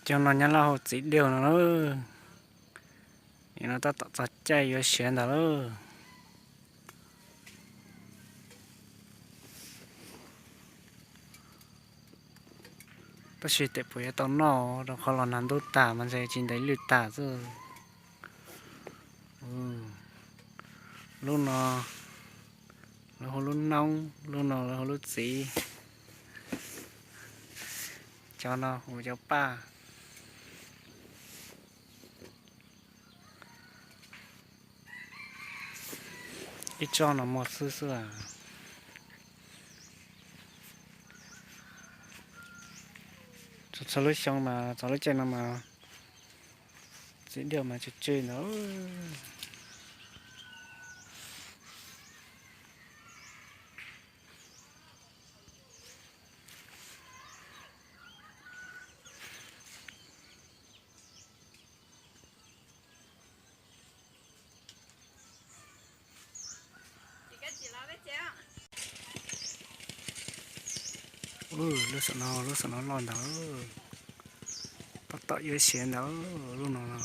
Cov no nyob laj hauv txiv diaj no lawm. Nim no tab tom txog caij yuav siav ntawd lawm. Tab sis tes puas yuav tau noj, rau qhov los nag ntub tag mas ntshe tsis ntev lwj tag xwb. Lub no lawv hu lub noob, lub no lawv hu lub txiv. Cov no hu cov paj. Ib tsob no muaj xwb xwb. Txhua lub xyoo mas txog lub caij no mas txiv diaj mas tsw tsw ntawd. Lub xom no, lub xom no loj ntawd. Tab tom yuav siav ntawd lub no no.